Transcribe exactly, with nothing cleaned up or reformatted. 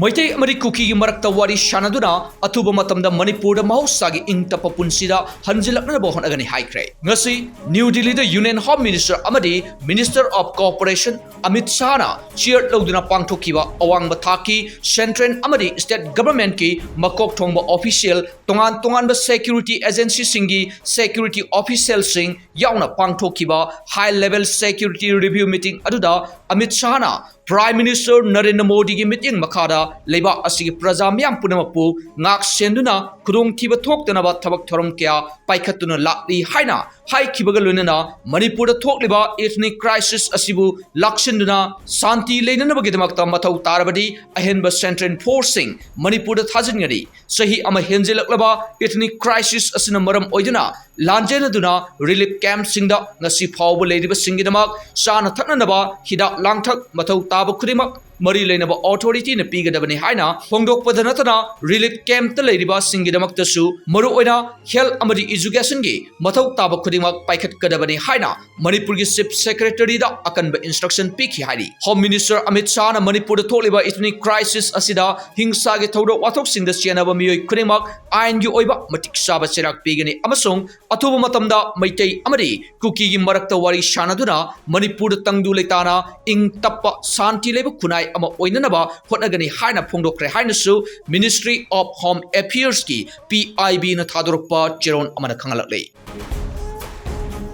ꯃꯩꯇꯩ ꯑꯃꯗꯤ ꯀꯨꯀꯤꯒꯤ ꯃꯔꯛꯇ ꯋꯥꯔꯤ ꯁꯥꯟꯅꯗꯨꯅ ꯑꯊꯨꯕ ꯃꯇꯝꯗ ꯃꯅꯤꯄꯨꯔꯗ ꯃꯍꯧꯁꯥꯒꯤ ꯏꯪ ꯇꯞꯄ ꯄꯨꯟꯁꯤꯗ ꯍꯟꯖꯤꯜꯂꯛꯅꯕ ꯍꯣꯠꯅꯒꯅꯤ ꯍꯥꯏꯈ꯭ꯔꯦ꯫ ꯉꯁꯤ ꯅ꯭ꯌꯨ ꯗꯤꯜꯂꯤꯗ Union Home Minister ꯑꯃꯗꯤ Minister of Cooperation Amit ꯁꯥꯍꯅ chair ꯂꯧꯗꯨꯅ ꯄꯥꯡꯊꯣꯛꯈꯤꯕ ꯑꯋꯥꯡꯕ ꯊꯥꯛꯀꯤ central ꯑꯃꯗꯤ state governmentꯀꯤ ꯃꯀꯣꯛ ꯊꯣꯡꯕ official, ꯇꯣꯉꯥꯟ ꯇꯣꯉꯥꯟꯕ security agencyꯁꯤꯡꯒꯤ security officialꯁꯤꯡ ꯌꯥꯎꯅ ꯄꯥꯡꯊꯣꯛꯈꯤꯕ high level security review meeting ꯑꯗꯨꯗ ꯑꯃꯤꯠ ꯁꯥꯍꯅ Prime Minister ꯅꯔꯦꯟꯗ꯭ꯔ ꯃꯣꯗꯤꯒꯤ ꯃꯤꯠꯌꯦꯡ ꯃꯈꯥꯗ ꯂꯩꯕꯥꯛ ꯑꯁꯤꯒꯤ ꯄ꯭ꯔꯖꯥ ꯃꯤꯌꯥꯝ ꯄꯨꯝꯅꯃꯛꯄꯨ ꯉꯥꯛ ꯁꯦꯟꯗꯨꯅ ꯈꯨꯗꯣꯡꯊꯤꯕ ꯊꯣꯛꯇꯅꯕ ꯊꯕꯛ ꯊꯧꯔꯝ ꯀꯌꯥ ꯄꯥꯏꯈꯠꯇꯨꯅ ꯂꯥꯛꯂꯤ ꯍꯥꯏꯅ ꯍꯥꯏꯈꯤꯕꯒ ꯂꯣꯏꯅꯅ ꯃꯅꯤꯄꯨꯔꯗ ꯊꯣꯛꯂꯤꯕ ethnic crisis ꯑꯁꯤꯕꯨ ꯂꯥꯛꯁꯤꯟꯗꯨꯅ ꯁꯥꯟꯇꯤ ꯂꯩꯅꯅꯕꯒꯤꯗꯃꯛꯇ ꯃꯊꯧ ꯇꯥꯔꯕꯗꯤ ꯑꯍꯦꯟꯕ central forceꯁꯤꯡ ꯃꯅꯤꯄꯨꯔꯗ ꯊꯥꯖꯤꯟꯒꯅꯤ꯫ ꯆꯍꯤ ꯑꯃ ꯍꯦꯟꯖꯤꯜꯂꯛꯂꯕ ethnic crisis ꯑꯁꯤꯅ ꯃꯔꯝ ꯑꯣꯏꯗꯨꯅ ꯂꯥꯟꯖꯦꯟꯅꯗꯨꯅ relief campꯁꯤꯡꯗ ꯉꯁꯤ ꯐꯥꯎꯕ ꯂꯩꯔꯤꯕꯁꯤꯡꯒꯤꯗꯃꯛ ꯆꯥꯅ ꯊꯛꯅꯅꯕ ꯍꯤꯗꯥꯛ ꯂꯥꯡꯊꯛ ꯃꯊꯧ ꯇꯥꯕ ꯈꯨꯗꯤꯡꯃꯛ ꯃꯔꯤ ꯂꯩꯅꯕ authorityꯅ ꯄꯤꯒꯗꯕꯅꯤ ꯍꯥꯏꯅ ꯐꯣꯡꯗꯣꯛꯄꯗ ꯅꯠꯇꯅ relief campꯇ ꯂꯩꯔꯤꯕꯁꯤꯡꯒꯤꯗꯃꯛꯇꯁꯨ ꯃꯔꯨꯑꯣꯏꯅ health ꯑꯃꯗꯤ educationꯒꯤ ꯃꯊꯧ ꯇꯥꯕ ꯈꯨꯗꯤꯡꯃꯛ ꯄꯥꯏꯈꯠꯀꯗꯕꯅꯤ ꯍꯥꯏꯅ ꯃꯅꯤꯄꯨꯔꯒꯤ Chief Secretaryꯗ ꯑꯀꯟꯕ instruction ꯄꯤꯈꯤ ꯍꯥꯏꯔꯤ꯫ Home Minister ꯑꯃꯤꯠ ꯁꯥꯍꯅ ꯃꯅꯤꯄꯨꯔꯗ ꯊꯣꯛꯂꯤꯕ ethnic crisis ꯑꯁꯤꯗ ꯍꯤꯡꯁꯥꯒꯤ ꯊꯧꯗꯣꯛ ꯋꯥꯊꯣꯛꯁꯤꯡꯗ ꯆꯦꯟꯅꯕ ꯃꯤꯑꯣꯏ ꯈꯨꯗꯤꯡꯃꯛ ꯑꯥꯏꯟꯒꯤ ꯑꯣꯏꯕ ꯃꯇꯤꯛ ꯆꯥꯕ ꯆꯩꯔꯥꯛ ꯄꯤꯒꯅꯤ ꯑꯃꯁꯨꯡ ꯑꯊꯨꯕ ꯃꯇꯝꯗ ꯃꯩꯇꯩ ꯑꯃꯗꯤ ꯀꯨꯀꯤꯒꯤ ꯃꯔꯛꯇ ꯋꯥꯔꯤ ꯁꯥꯟꯅꯗꯨꯅ ꯃꯅꯤꯄꯨꯔꯗ ꯇꯪꯗꯨ ꯂꯩꯇꯥꯅ ꯏꯪ ꯇꯞꯄ ꯁꯥꯟꯇꯤ ꯂꯩꯕ ꯈꯨꯟꯅꯥꯏ ꯑꯃ ꯑꯣꯏꯅꯅꯕ ꯍꯣꯠꯅꯒꯅꯤ ꯍꯥꯏꯅ ꯐꯣꯡꯗꯣꯛꯈ꯭ꯔꯦ ꯍꯥꯏꯅꯁꯨ Ministry of Home Affairsꯀꯤ PIBꯅ ꯊꯥꯗꯣꯔꯛꯄ ꯆꯦꯔꯣꯜ ꯑꯃꯅ ꯈꯪꯍꯜꯂꯛꯂꯤ꯫